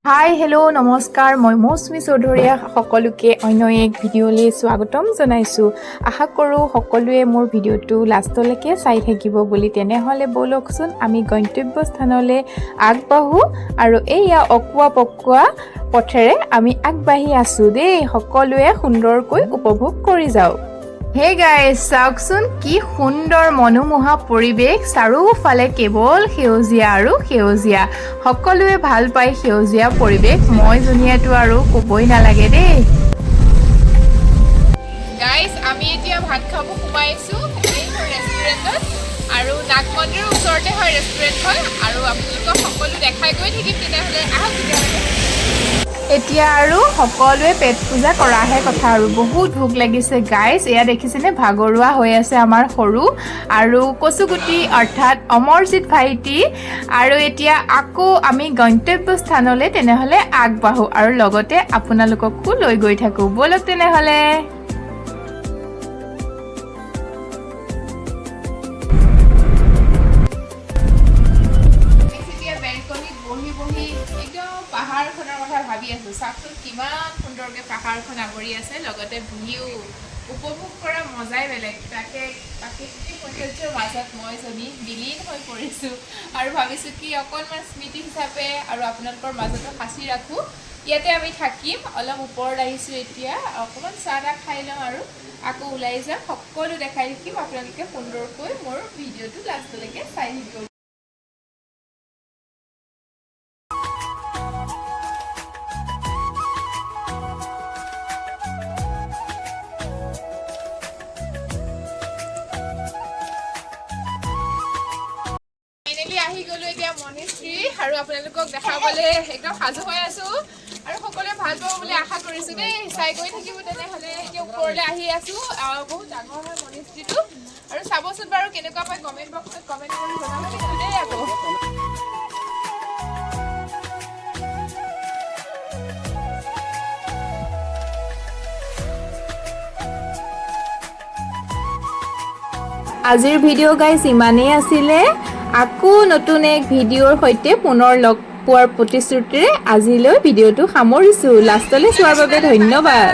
হাই, hello', নমস্কাৰ। মই মৌচুমী চৌধুৰীয়ে সকলোকে অন্য এক ভিডিঅ'লৈ স্বাগতম জনাইছোঁ। আশা কৰোঁ সকলোৱে মোৰ ভিডিঅ'টো লাষ্টলৈকে চাই থাকিব বুলি। তেনেহ'লে ব'লকচোন, আমি গন্তব্যস্থানলৈ আগবাঢ়োঁ। আৰু এইয়া অকোৱা পকোৱা পথেৰে আমি আগবাঢ়ি আছোঁ দেই। সকলোৱে সুন্দৰকৈ উপভোগ কৰি যাওক। হে গাইজ, চাওকচোন কি সুন্দৰ মনোমোহা পৰিৱেশ! চাৰিওফালে কেৱল সেউজীয়া আৰু সেউজীয়া। সকলোৱে ভাল পায় সেউজীয়া পৰিৱেশ। মই জনীয়াটো আৰু ক'বই নালাগে দেই। গাইজ, আমি এতিয়া ভাত খাব সোমাইছোঁ এইখন ৰেষ্টুৰেণ্টত আৰু নাগ মন্দিৰৰ ওচৰতে হয় ৰেষ্টুৰেণ্টখন। আৰু আপোনালোকক সকলো দেখাই গৈ থাকিম। তেনেহ'লে আহক তেতিয়াহ'লে। এতিয়া আৰু সকলোৱে পেট পূজা কৰাহে কথা আৰু বহুত ভোক লাগিছে গাইজ। এয়া দেখিছেনে, ভাগৰুৱা হৈ আছে আমাৰ সৰু আৰু কচুগুটি, অৰ্থাৎ অমৰজিৎ ভাইটি। আৰু এতিয়া আকৌ আমি গন্তব্য স্থানলৈ তেনেহ'লে আগবাঢ়ো আৰু লগতে আপোনালোককো লৈ গৈ থাকোঁ। ব'লক তেনেহ'লে। এতিয়া বেলকনিত বহি বহি একদম পাহাৰখনৰ কথা ভাবি আছো। চাওকচোন, কিমান সুন্দৰকৈ পাহাৰখন আৱৰি আছে, লগতে ভিউ উপভোগ কৰা মজাই বেলেগ। তাকে প্ৰাকৃতিক সৌন্দৰ্যৰ মাজত মই যদি বিলীন হৈ পৰিছোঁ আৰু ভাবিছোঁ কি অকণমান স্মৃতি হিচাপে আৰু আপোনালোকৰ মাজতো সাঁচি ৰাখোঁ। ইয়াতে আমি থাকিম। অলপ ওপৰত আহিছোঁ এতিয়া, অকণমান চাহ তাহ খাই লওঁ আৰু আকৌ ওলাই যাম। সকলো দেখাই থাকিম। আপোনালোকে সুন্দৰকৈ মোৰ ভিডিঅ'টো লাষ্টলৈকে চাই থাকিব। ফাইনেলি আহি গ'লো এতিয়া মনেষ্ট্ৰী আৰু আপোনালোকক দেখাবলৈ একদম সাজু হৈ আছো আৰু সকলোৱে ভাল পাব বুলি আশা কৰিছো দেই। চাই গৈ থাকিব তেনেহ'লে। এতিয়া ওপৰলৈ আহি আছো। বহুত ডাঙৰ হয় মনেষ্ট্ৰীটো আৰু চাবচোন বাৰু কেনেকুৱা পায়, কমেণ্ট বক্সত কমেণ্ট কৰি জনাব কিন্তু দেই আকৌ। আজিৰ ভিডিঅ' গাইজ ইমানেই আছিলে। আকৌ নতুন এক ভিডিঅ'ৰ সৈতে পুনৰ লগ পোৱাৰ প্ৰতিশ্ৰুতিৰে আজিলৈ ভিডিঅ'টো সামৰিছোঁ। লাষ্টলৈ চোৱাৰ বাবে ধন্যবাদ।